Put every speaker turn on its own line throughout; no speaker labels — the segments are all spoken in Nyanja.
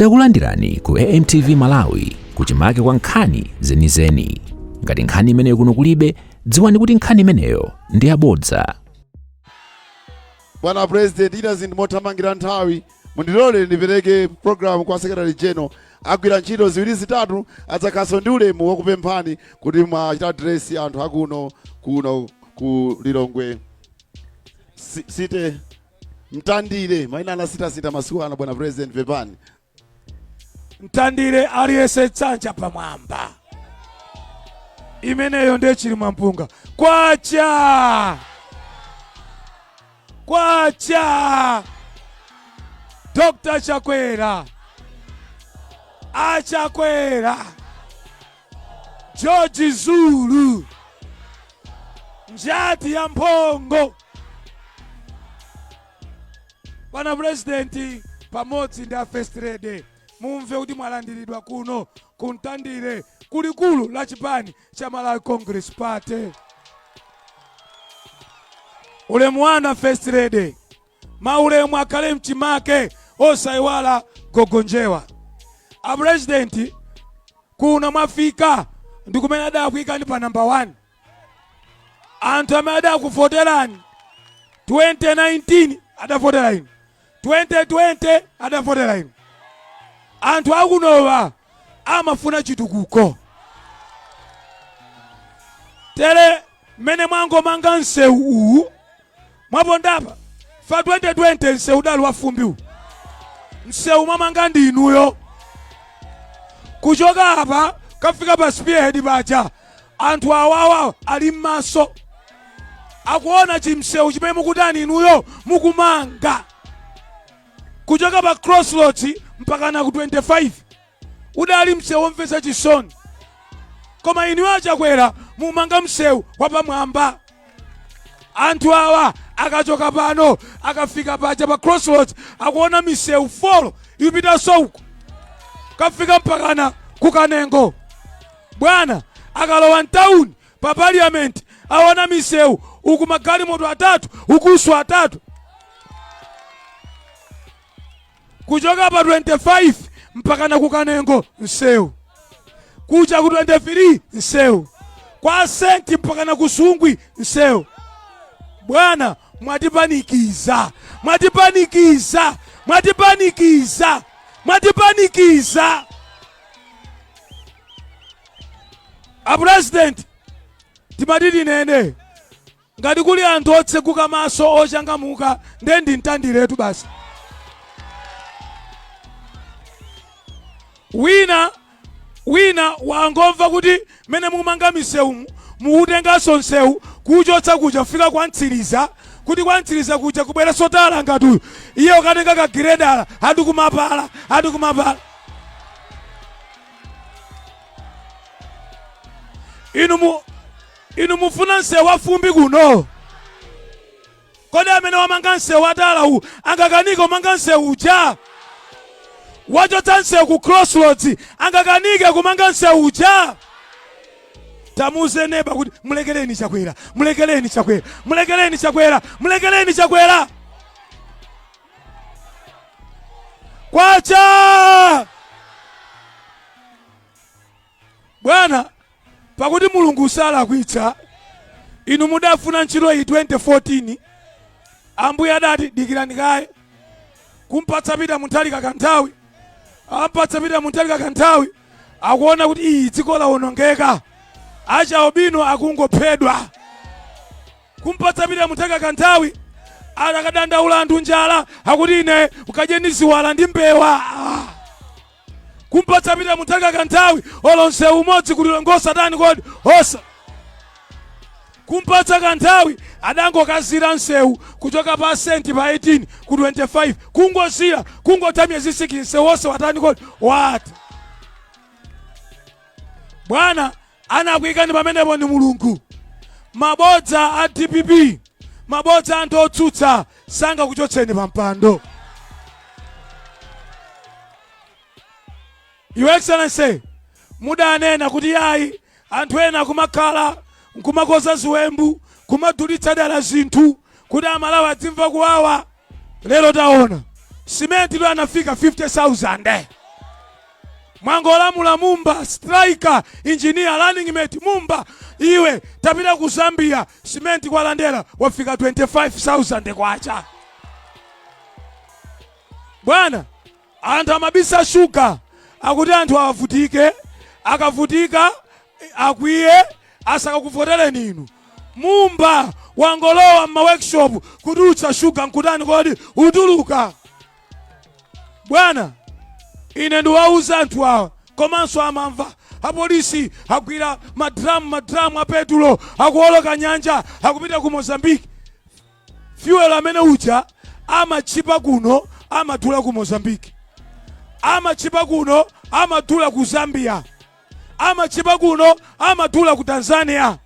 Takulandirani ku AMTV Malawi kuchimake kwa nkhani zenizeni. Ngati nkhani imeneyo kuno kulibe, dziwani kuti nkhani imeneyo ndi yabodza.
Bwana President, ina zinthu mothamangira nthawi, mundilole ndipereke program kwa Secretary General. Agwira ntchito ziwiri zitatu, adzakhalanso ndi ulemu wokupemphani kuti mwachita address anthu akuno kuno ku Lilongwe City. Mtandire maina anasitasita masiku ano. Bwana President, pepani.
Mtandire, aliyense dzanja pamwamba. Imeneyo ndiye Chilima Mpunga. Kwacha kwacha! Dr Chakwera, aChakwera, George Zulu, njati ya mphongo. Bwana Purezidenti pamodzi ndi a First Lady, mumve kuti mwalandiridwa kuno ku Mtandire, kulikulu la chipani cha Malawi Congress Party. Ulemu wanu, First Lady, maulemu akhale mchimake, osayiwala gogonjewa. A Purezidenti, kuno mwafika ndi kumene adakuyikani pa namba 1. Anthu amene adakuvoterani 2019 adavotera inu, 2020 adavotera inu. Anthu akunowa amafuna chitukuko. Tere mmene mwangomanga msewu uwu mwapondapa fa 2020, msewu udali wafumbi uwu. Msewu mwamanga ndi inuyo kuchoka apa kafika pa Spearhead paja. Anthu awawa ali m'maso akuona chimsewu chimene mukutani inuyo mukumanga kuchoka pa Crossroads mpaka na ku 25. Udali msewu womvetsa chisoni, koma inuyo aChakwera mumanga msewu wapamwamba. Anthu awa akachoka pano akafika paja pa Crossroads akuona misewu 4 ipita uko kafika mpakana kuKanengo. Bwana, akalowa mtawuni pa Parliament aona misewu uku magalimoto atatu, ukuso atatu. Kuchoka pa 25 mpakana kuKanengo msewu, kucha ku 23 msewu, kwa Senti mpakana kuSungwi msewu. Bwana, mwatipanikiza, mwatipanikiza, mwatipanikiza, mwatipanikiza. A President, timati tinene ngati kuli anthu otseguka maso, ochangamuka, nde ndi Mtandiretu basi. Wina wina wangomva kuti mmene mumanga misewumu mukutenganso msewu kuchotsa kuja kufika kwa Mtsiriza, kuti kwa Mtsiriza kuja kubwerenso tala ngati uyu, iye ukatenga kagiredala atikumapala, atikumapala. Inu mufuna msewu wafumbi kuno? Kodi amene wamanga msewu watala uwu angakanike kumanga msewu uja? Wachotsa msewu ku Crossroads angakanike kumanga msewu uja? Tamuze neba kuti mulekeleni Chakwera, mulekeleni Chakwera, mulekeleni Chakwera, mulekeleni Chakwera. Kwacha bwana, pakuti Mulungu salakwitsa. Inu mudafuna ntchito iyi 2014, Ambuye adati dikirani kaye, kumpatsa Peter Mutharika kanthawi. Ampatsa Peter Mutharika kanthawi, akuona kuti iyi dziko lawonongeka, achaubino akungophedwa. Kumpatsa Peter Mutharika kanthawi, akadandaula anthu njala, akuti ine ukadyeni ziwala ndi mbewa. Ah. Kumpatsa Peter Mutharika kanthawi, olo msewu umodzi kuLilongwe tani kodi osa. Kumpatsa kanthawi, adangokazira msewu kuchoka pa Senti pa 18 ku 25, kungozira, kungotha miyezi 6 msewu wonse watani kodi? Watha. Bwana, anakuyikani pamenepo ndi Mulungu. Mabodza a DPP, mabodza anthu otsutsa sangakuchotseni pa mpando. Your Excellency, mudanena kuti yayi, anthu ena akumakhala nkumakoza ziwembu, kumadulitsa dala zinthu kuti Amalawi adzimva kuwawa. Lero taona simenti lo anafika 50,000. Mwangolamula Mumba, striker, engineer, running mate Mumba. Iwe tapita ku Zambia, simenti kwa Landera wafika 25,000 kwacha. Bwana, anthu amabisa shuga, akuti anthu awavutike, akavutika akwiye, asakakuvotereni inu. Mumba wangolowa mma workshop kutulutsa shuga, nkutani kodi? Utuluka. Bwana, ine ndiwauza anthu awa, komanso amamva apolisi agwira madramu madramu a petulo akuwoloka nyanja akupita ku Mozambique. Fuel amene uja amatchipa kuno, amadula ku Mozambique, amatchipa kuno, amadula ku Zambia, amatchipa kuno, amadula ku Tanzania.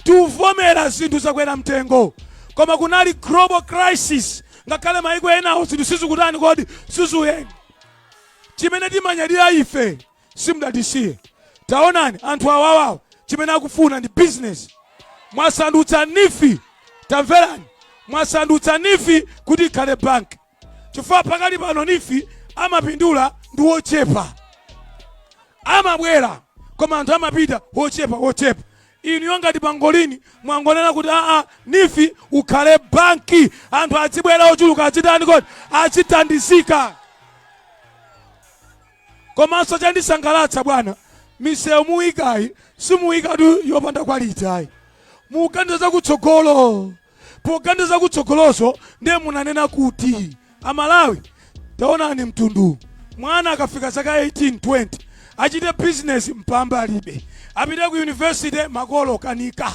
Tikuvomera zinthu zakwera mtengo, koma kunali global crisis, ngakhale maiko enawo zinthu sizikutani kodi? Sizikuyenda. Chimene timanyadira ife, simudatisiye. Taonani anthu awawawa, chimene akufuna ndi business. Mwasandutsa NEEF, tamverani, mwasandutsa NEEF kuti ikhale bank, chifukwa pakali pano NEEF amapindula ndi wochepa, amabwera koma anthu amapita wochepa wochepa. Inu ngati pangolini mwangonena kuti aa, NEEF ukhale banki, anthu azibwera ochuluka, azitani kodi? Azithandizika. Komanso chandisangalatsa, bwana, misewu muyikayi simuyikatu yopanda quality ayi, mukuganiza zakutsogolo. Poganiza zakutsogolozo ndiye munanena kuti Amalawi, taonani mtundu, mwana akafika zaka 18 20 achite business, mpamba alibe, apite ku university, makolo kanika.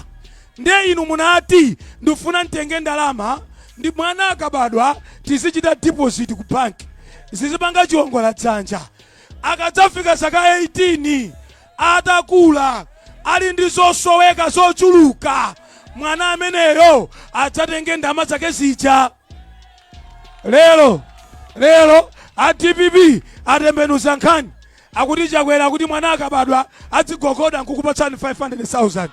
Ndiye inu munati ndifuna mtenge ndalama ndi mwana akabadwa tizichita deposit ku banki, zizipanga chiwongola dzanja. Akadzafika zaka 18, atakula, ali ndi zosoweka zochuluka, mwana ameneyo adzatenge ndalama zake zija. Lero lero a DPP atembenuza nkhani, akuti Chakwera kuti mwana akabadwa adzigogoda nkukupatsani 500,000.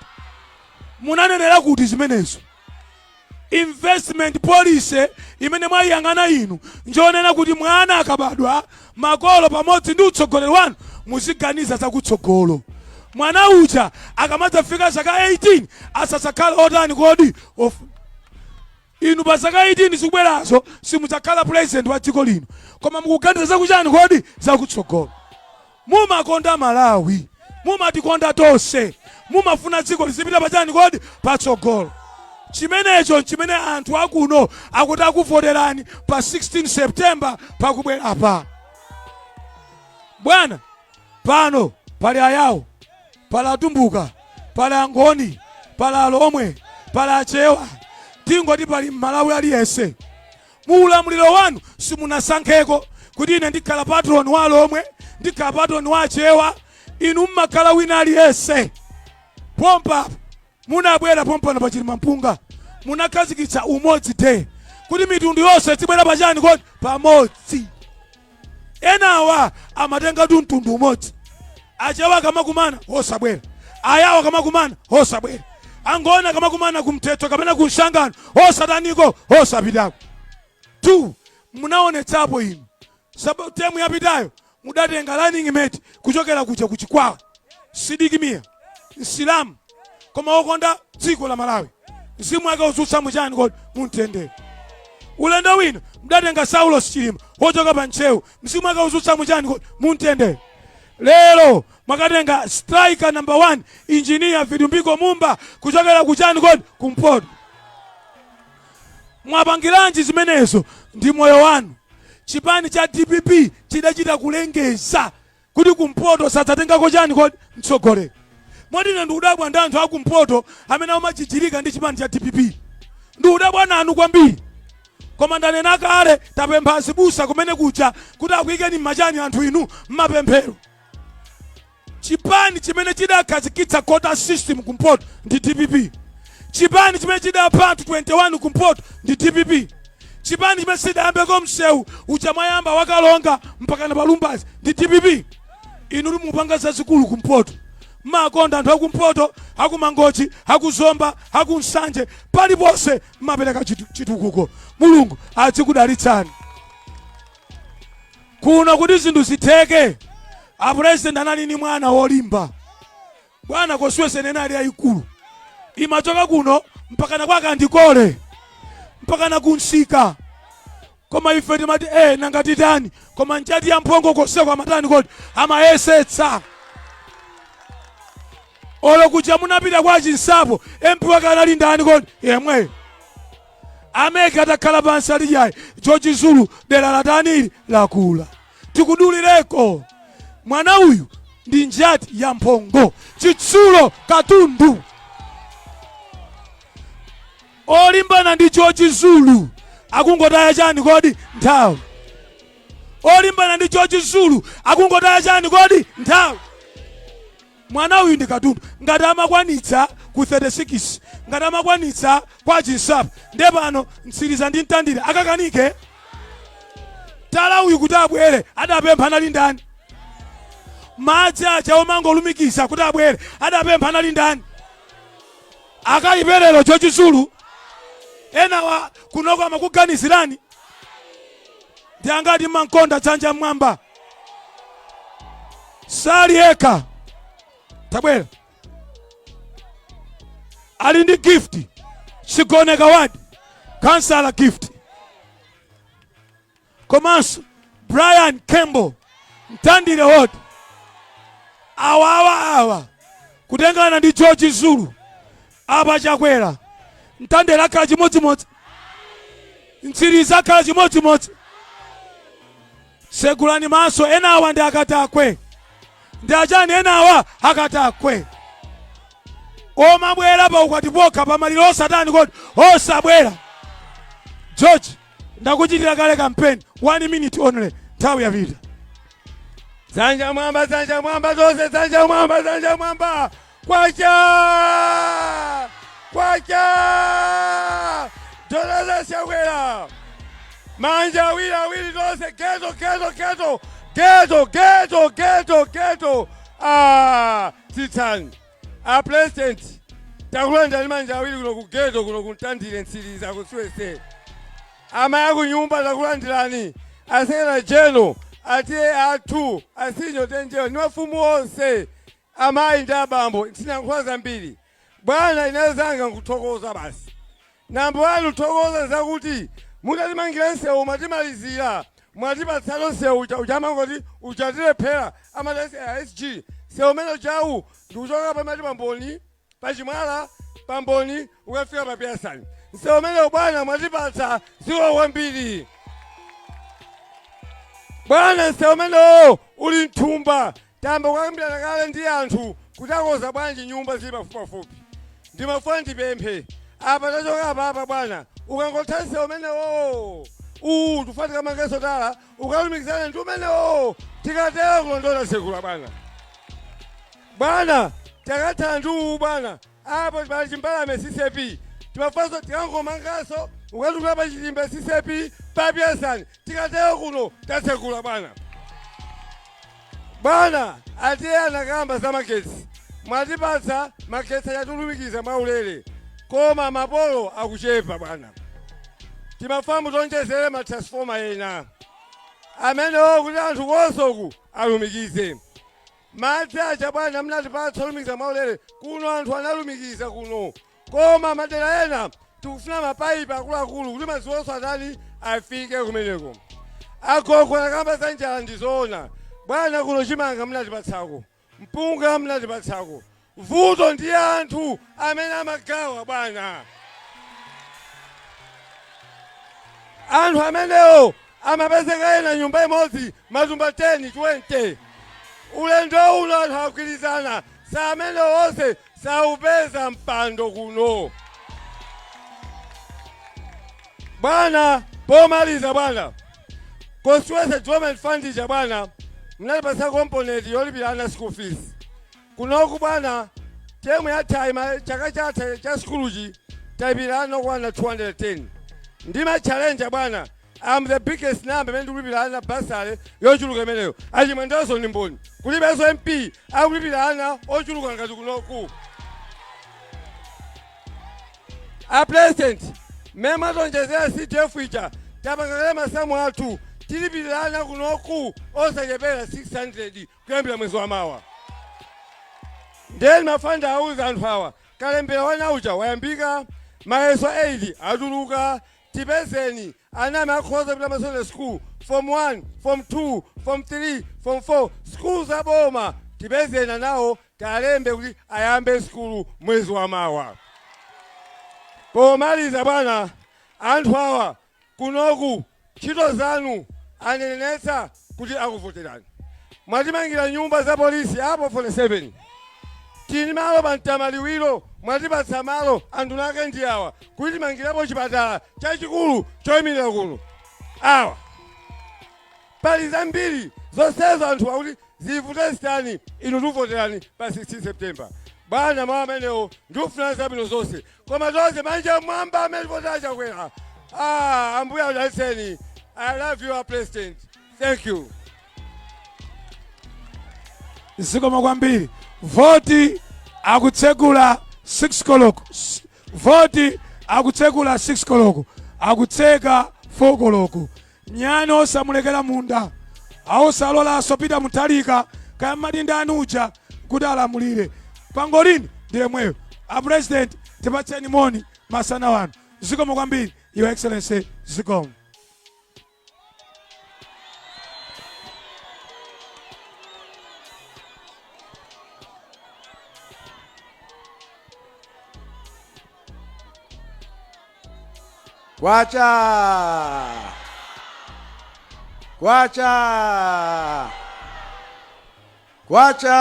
Munanenera kuti zimenezo? Investment policy imene mwayiyang'ana inu njonena kuti mwana akabadwa, makolo pamodzi ndi utsogoleri wanu muziganiza zakutsogolo. Mwana uja akamadzafika zaka 18 asasakhale otani kodi? Inu pa zaka 18 zikubwerazo simudzakhala president wa dziko lino, koma mukuganiza zakuchani kodi? Zakutsogolo. Mumakonda Malawi, mumatikonda tonse, mumafuna dziko lizipita pachani kodi? Patsogolo. Chimenecho chimene anthu akuno akuti akuvoterani pa 16 September pakubwerapa. Bwana, pano pali Ayawo, pali Atumbuka, pali Angoni, pali Alomwe, pali Achewa, tingoti pali Mmalawi aliyense. Mu ulamuliro wanu simunasankheko kuti ine ndikhala patron wa Alomwe, ndikhala patron wa Achewa. Inu mmakhala wina aliyense. Pompa munabwera pompano pa Chilimampunga, munakhazikitsa Umodzi Day kuti mitundu yonse tibwera pachani kodi? Pamodzi. Enawa amatengatu mtundu umodzi. Achewa akamakumana osabwera, Ayawo akamakumana osabwera, Angoni akamakumana kumthetho kapena kumshangano osataniko? Osapitako. 2 Munaonetsapo inu temu yapitayo mudatenga running mate kuchokera kuja kuchikwawa, Sidik Mia, Msilamu koma wokonda dziko la Malawi, mzimu wake uzutsa muchani kodi? Mumtendere. Ulendo wina mudatenga Saulos Chilima wochoka pa Ntcheu, mzimu wake uzutsa muchani kodi? Mumtendere. Lero mwakatenga striker number 1, Engineer Vitumbiko Mumba, kuchokera kuchani kodi? Kumpoto. Mwapangiranji zimenezo? Ndi moyo wanu. Chipani cha DPP chidachita kulengeza kuti kumpoto sadzatengako chani kodi? Mtsogoleri. Moti ine ndikudabwa ndi anthu akumpoto amene amachijirika ndi chipani cha DPP, ndikudabwa nanu kwambiri. Koma ndanena kale, tapempha azibusa kumene kuja kuti akuyikeni mmachani anthu inu mmapemphero. Chipani chimene chidakhazikitsa quota system kumpoto ndi DPP. Chipani chimene chidapha anthu 21 kumpoto ndi DPP. Chipani chimene sidayambeko msewu uja mwayamba wakalonga mpakana palumbazi ndi DPP. Inu mupanga zazikulu kumpoto, mmakonda anthu akumpoto, akumangochi, akuzomba, akunsanje, paliponse mmapereka chitukuko. Mulungu azikudalitsani. Kuno kuti zinthu zitheke, A president anali ni mwana wolimba bwana. Constituency inali yayikulu, imachoka kuno mpakana kwa Kandikole, mpakana kunsika. Koma ife timati nanga titani? Koma njati ya mphongo koseko amatani kodi? Amayesetsa. Olo kuja munapita kwa Chinsapo, MP wake anali ndani kodi? Yemweyo. A MEC atakhala pansi alijayi, George Zulu, dera latanili lakula, tikudulireko. Mwana uyu ndi njati ya mphongo, chitsulo, katundu. Olimbana ndi George Zulu akungotaya chani kodi? Nthawi. Olimbana ndi George Zulu akungotaya chani kodi? Nthawi. Mwana uyu ndi katundu. Ngati amakwanitsa ku 36, ngati amakwanitsa kwa Chinsapo, ndiye pano Mtsiriza ndi Mtandire akakanike? Tala uyu kuti abwere adapempha anali ndani? Madzi aja omangolumikiza kuti abwere adapempha anali ndani? Akayiperero George Zulu. Enawa kunoko amakuganizirani. Ndi angati mankonda? Dzanja mmwamba. Sali yekha, tabwera, ali ndi Gift Chigoneka ward kansala Gift, komanso Brian Campbell, Mtandire ward. Awa awa awa kutengana ndi George Zulu apa, Chakwera, Mtandire akhala chimodzimodzi, Mtsiriza akhala chimodzimodzi. Segulani maso. Enawa ndi akatakwe, ndi achani enawa? Akatakwe omabwera pa ukwati pokha, pamaliro osatani kodi? Osabwera. George, ndakuchitira kale kampeni, 1 minute only, nthawi yapita.
Dzanja mwamba, dzanja mwamba tonse, dzanja mwamba, dzanja mwamba. Kwacha, kwacha! Dr. Chakwera, manja awiri awiri tonse. Ghetto, ghetto, ghetto, ghetto, ghetto, ghetto, ghetto! Ah, titsani a president, takulandani manja awiri kuno ku ghetto, kuno kuMtandire, Mtsiriza, kusiwese. Amayi akunyumba, takulandirani. A secretary general, atiye athu asinyo tenjewo ndi mafumu onse, amayi ndi abambo, sinayankhula zambiri bwana. Ineyo zanga nkuthokoza basi. Number one, kuthokoza zakuti mutatimangira msewu, mwatimalizira, mwatipatsato msewu uja uchamangoti uchatilephera, amati SG. Msewu umene uchawu ndikuchoka pamati pamboni pachimwala, pamboni ukafika pa Piasani. Msewu umenewu bwana mwatipatsa, ziko kwambiri bwana. Msewu umenewo uli mthumba, tamba kukambirana kale ndi anthu kuti akoza bwanji nyumba zili pafupipafupi. Ndimafuna ndipemphe apa, tachoka apa apa bwana, ukangotha msewu umenewo uwu, tufuna tikamangenso tala ukalumikizana ndi umenewo. Tikatero kulondola sekula bwana. Bwana, takatha ndi uwu bwana, apo pali Chimbalame CCAP, timafunanso tikangomanganso ukatukula pa Chitimbe CCAP, pa Piasani. Tikatero kuno tatsekula bwana. Bwana, atiye anakamba za magetsi, mwatipatsa magetsi achatulumikiza mwaulere, koma mapolo akuchepa bwana. Timafuna mutonjezere ma transformer ena amenewo kuti anthu konsoku alumikize. Madzi aja bwana munatipatsa olumikiza mwaulere, kuno anthu analumikiza kuno, koma madera ena tikufuna mapaipi akuluakulu kuti madzi onse atani? Afike kumeneko. Agogo anakamba za njala, ndizoona bwana. Kuno chimanga munatipatsako, mpunga munatipatsako. Vuto ndi anthu amene amagawa bwana. Anthu amenewo amapezeka ena nyumba imodzi matumba 10, 20. Ulendo uno anthu agwirizana, sa amenewo onse saupeza mpando kuno bwana. Pomaliza bwana, Constituency Development Fund ija bwana munatipatsa component yolipira ana school fees kunoku bwana. Term yathayi, chaka chatha cha sukuluchi, talipira ana okwana 210. Ndima challenge bwana, am the biggest number imene ndikulipira ana bursary yochuluka imeneyo. Achimwendoso ndi mboni, kulibenso MP akulipira ana ochuluka ngati kunoku. A president, mmene mwatonjezera CDF ija, tapanga kale masamu athu. Tilipirira ana kunoku osachepera 600 kuyambira mwezi wa mawa. Ndiye ndimafuna ndiwauze anthu awa, kalembera wa ana uja wayambika, mayeso 8 atuluka, tipezeni ana amene akhoza kupita ma secondary school, form 1, form 2, form 3, form 4, sukulu za boma, tipezeni anawo tiwalembe kuti ayambe sukulu mwezi wa mawa. Pomaliza bwana, anthu awa kunoku ntchito zanu anenetsa kuti akuvoterani. Mwatimangira nyumba za polisi apo 47. Tili ndi malo pa Mtamaliwiro, mwatipatsa malo anduna ake ndi awa kuti timangirepo chipatala chachikulu choyimirira kuno. Awa pali zambiri zonsezo anthu akuti zivute zitani inu tikuvoterani pa 16 September. Bwana mawu amenewo ndikufunirani zabwino zonse koma tonse manja mmwamba amene tivotera Chakwera. Ah, Ambuye akudalitseni. I love you our president. Thank you.
Zikomo kwambiri. Voti akutsegula 6 koloko. Voti akutsegula 6 koloko, akutseka 4 koloko. Nyani osamulekera munda, osalolanso Peter Mutharika kaya mmati ndani uja kuti alamulire. Pangolini ndi yemweyo. A president tipatseni moni masana ano. Zikomo kwambiri Your Excellency, zikomo.
Kwacha! Kwacha! Kwacha!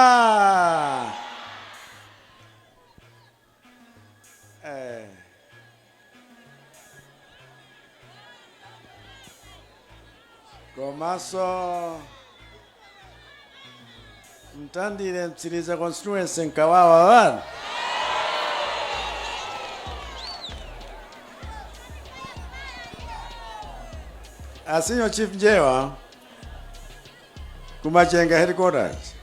Eh. Komanso Mtandire Mtsiriza constituency nkawawa wanu. A Senior Chief Njewa kumachenga headquarters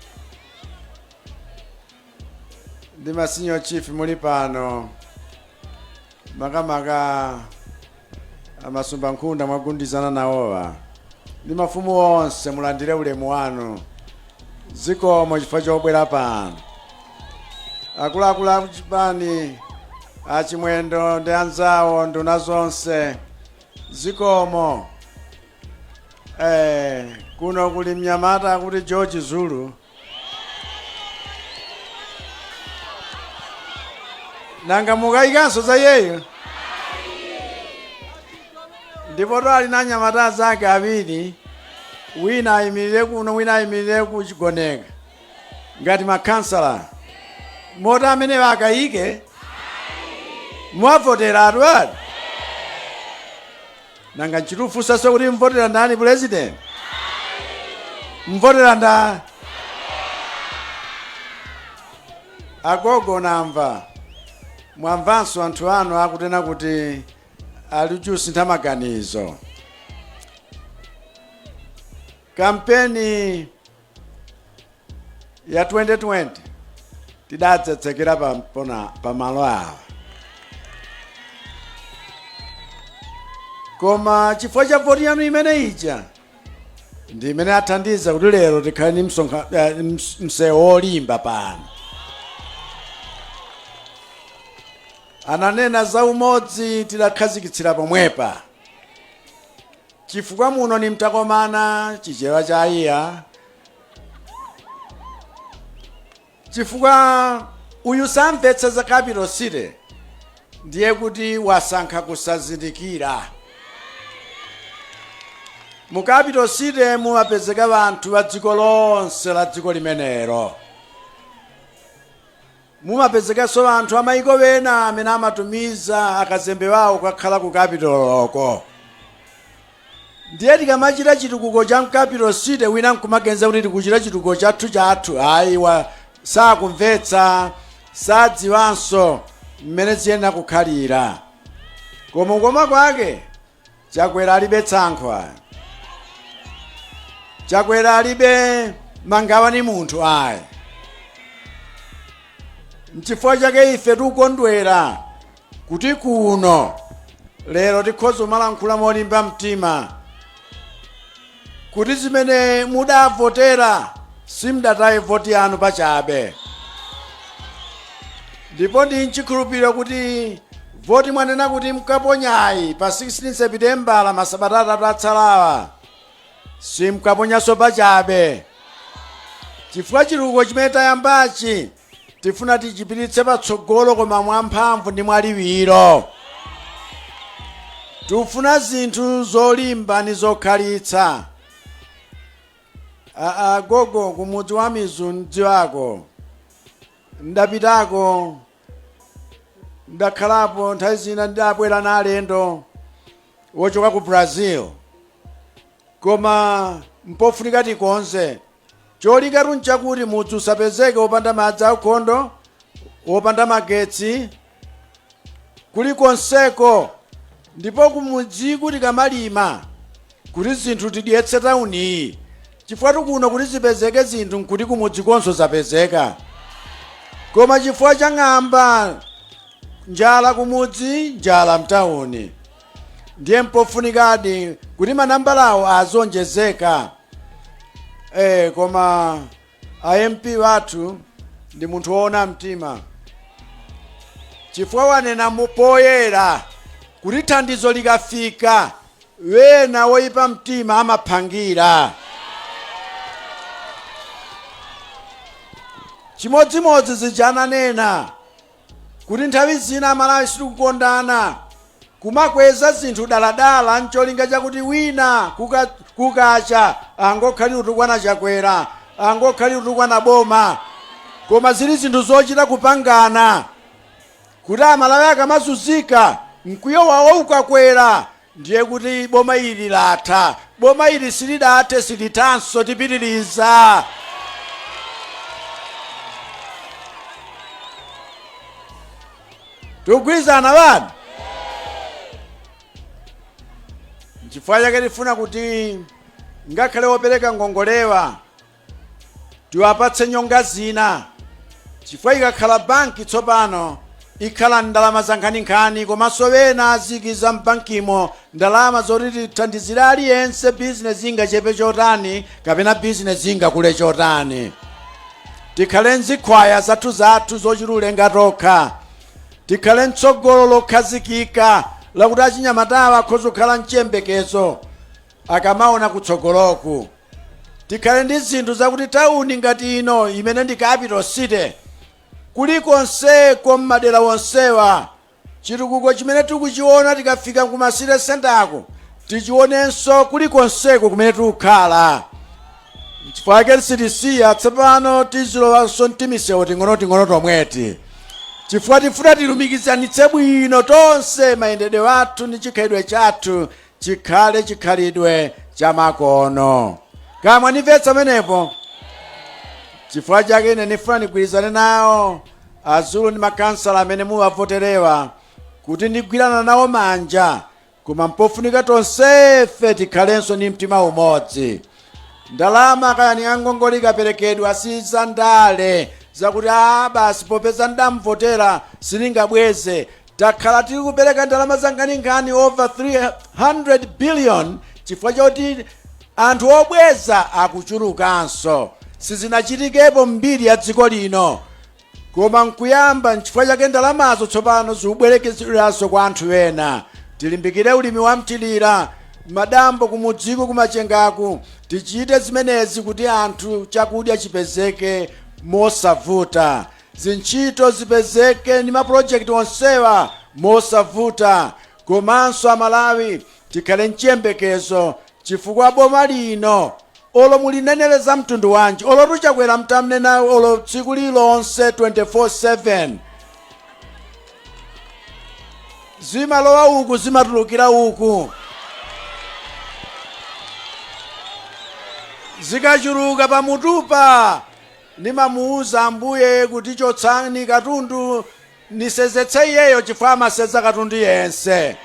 ndi ma senior chief muli pano makamaka amasumba nkhunda mwagundizana nawowa ndi mafumu onse mulandire ulemu wanu zikomo chifukwa chobwera pano akuluakulu akuchipani achimwendo ndi anzawo nduna zonse zikomo eh, kuno kuli mnyamata akuti George Zulu nanga mukayikanso za iyeyo ndipo to ali na anyamata azake awiri wina ayimirire kuno wina ayimirire ku Chigoneka ngati makhansala moti amenewo akayike mwavotera atu ati nanga nchitufunsanso kuti mvotera ndani president mvotera nda agogo namva mwamvanso anthu anu akutena kuti ali kusintha maganizo kampeni ya 2020 tidatsetsekera pa malo awa koma chifukwa cha voti yanu imene ija ndi imene athandiza kuti lero tikhale ndi msewu wolimba pano ananena za umodzi tidakhazikitsira pomwepa chifukwa muno ni mtakomana chichewa cha iya chifukwa uyu samvetsa za capital city ndiye kuti wasankha kusazindikira mu capital city mumapezeka anthu a dziko lonse la dziko limenelo Mumapezekanso anthu a maiko ena amene amatumiza akazembe awo kukakhala ku capital-ko. Ndiye tikamachita chitukuko cha m'capital city wina nkumaganiza kuti tikuchita chitukuko chathu chathu, ayi wa sakumvetsa, sadziwanso mmene ziyenera kukhalira. Koma kukoma kwake Chakwera alibe tsankho ayi. Chakwera alibe mangawa ni munthu ayi. Nchifukwa chake ife tikukondwera kuti kuno lero tikhoza kumalankhula molimba mtima. Kuti zimene mudavotera simudataye voti yanu pachabe. Ndipo ndi nchikhulupiriro kuti voti mwanena kuti mkaponyayi pa 16 Sepitembala, masabata 3 atsalawa, simkaponyanso pachabe, chifukwa chitukuko chimene tayambachi tifuna tichipititse patsogolo, koma mwamphamvu ndi mwaliwiro. Tikufuna zinthu zolimba ndi zokhalitsa. Aa, gogo, kumudzi wa Mizu mdziwako, ndapitako, ndakhalapo nthawi zina, ndabwera na alendo wochoka ku Brazil. Koma mpofunika tikonze. Cholinga nchakuti mudzi usapezeke wopanda madzi aukhondo, wopanda magetsi kulikonseko. Ndipo kumudziku tikamalima kuti zinthu tidyetse tauniyi, chifukwa tikuno kuti zipezeke zinthu nkuti kumudzi konso zapezeka, koma chifukwa cha ng'amba, njala kumudzi, njala mtauni. Ndiye mpofunikadi kuti manambalawo azonjezeka. Koma a MP wathu ndi munthu woona mtima, chifukwa wanena poyera kuti thandizo likafika, wena woyipa mtima amaphangira. Chimodzimodzi zija ananena kuti nthawi zina Amalawi sitikukondana, kumakweza zinthu daladala ncholinga chakuti wina kukacha angokhalira utukwana Chakwera, angokhalira utukwana boma, koma zili zinthu zochita kupangana kuti Amalawi akamazunzika, mkwiyo wawo ukakwera, ndiye kuti boma ili latha. Boma ili silidathe, silithanso, tipitiriza. Tikugwirizana bani? Nchifukwa chake tifuna kuti ngakhale wopereka ngongolewa tiwapatse nyonga zina, chifukwa ikakhala banki tsopano ikhala ndalama za nkhaninkhani, komanso wena azikiza m'bankimo ndalama zoti tithandizire aliyense, bizinesi ingachepe chotani kapena bizinesi ingakule chotani. Tikhale nzikhwaya zathu zathu zochilulenga tokha, tikhale mtsogolo lokhazikika lakuti achinyamatawa akhoza kukhala mchiyembekezo akamaona kutsogoloku. Tikhale ndi zinthu zakuti tawuni ngati ino imene ndi capital city, kulikonseko m'madera wonsewa chitukuko chimene tikuchiona tikafika kuma city centerko tichionenso kulikonseko kumene tikukhala. Nchifukwa chake sitisiya tsopano, tizilowanso mtimisewu ting'onoting'ono tomweti, chifukwa tifuna tilumikizanitse bwino tonse mayendedwe athu ndi chikhalidwe chathu chikhale chikhalidwe cha makono. Kamwa ndimvetsa menepo? Chifukwa chake ine ndifuna ndigwirizane nawo azulu ndi makansala amene muwavoterewa kuti ndigwirana nawo manja, koma mpofunika tonsefe tikhalenso ndi mtima umodzi. Ndalama kayani angongole ikaperekedwa, si za ndale zakuti a basi, popeza ndamvotera sindingabweze. Takhala tili kupereka ndalama za nkhaninkhani, over 300 billion, chifukwa choti anthu obweza akuchulukanso. Sizinachitikepo mbiri ya dziko lino, koma nkuyamba. Nchifukwa chake ndalamazo tsopano zikubwerekezedwanso kwa anthu ena. Tilimbikire ulimi wa mthirira, madambo kumudziko, kumachengaku. Tichite zimenezi kuti anthu chakudya chipezeke mosavuta, zintchito zipezeke ndi mapulojekiti onsewa mosavuta. Komanso Amalawi tikhale mchiyembekezo, chifukwa boma lino, olo mulinenere za mtundu wanji, olo tuchakwera mtamnena olo tsiku lilonse 24/7, zimalowa uku, zimatulukira uku. Zikachuluka pamutupa, nimamuuza Ambuye kuti chotsani katundu nisezetse iyeyo, chifukwa amaseza katundu yense.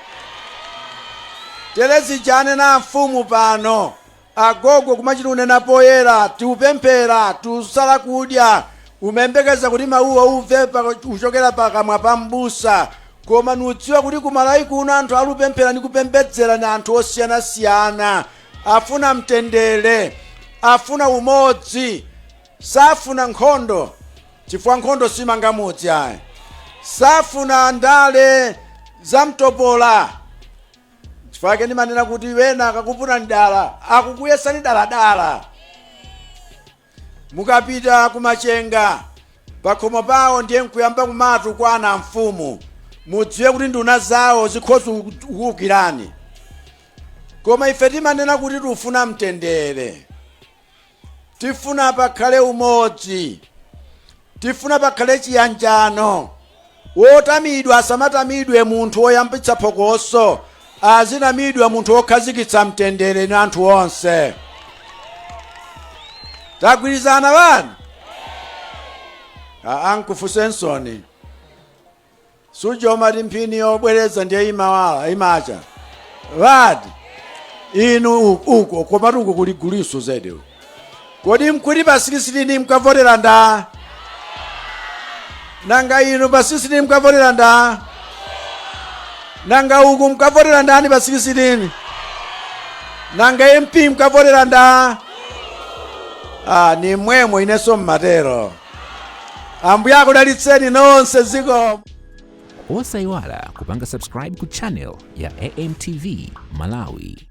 Terezijane na mfumu pano, agogo kumachita unena poyera, tiupemphera, tiusala kudya, umembekeza kuti mawuwa umve uchokera pakamwa pa mbusa. Koma nudziwa kuti kumalawi kuno anthu alupemphera ndi kupembedzera ni anthu osiyanasiyana. Afuna mtendere, afuna umodzi, safuna nkhondo, chifukwa nkhondo simanga mudzi ayi. Safuna ndale zamtopola. Chifukwa chake ndimanena kuti wena akakuputani dala, akukuyesani daladala. Mukapita kumachenga pakhomo pawo ndiye nkuyamba kumatukwana mfumu, mudziwe kuti nduna zawo zikhoza kukuwukirani. Koma ife timanena kuti tifuna mtendere, tifuna pakhale umodzi, tifuna pakhale chiyanjano. Wotamidwa asamatamidwe munthu woyambitsa phokoso, azitamidwa munthu wokhazikitsa mtendere ni anthu onse. Tagwirizana bani? Ankufunsensoni suja umati mphini yobwereza ndiye imawala imacha vati inu uko komatu uko kuli guliso zedi. Kodi mkuti pa 16 mkavotera nda? Nanga inu pa 16 mkavotera nda? Nanga uku mkavotera ndani pa 16? Nanga MP mkavotera nda? Ah, ni mwemwe inenso mmatero. Ambuye akudalitseni nonse, zikomo.
Osayiwala kupanga subscribe ku channel ya AMTV Malawi.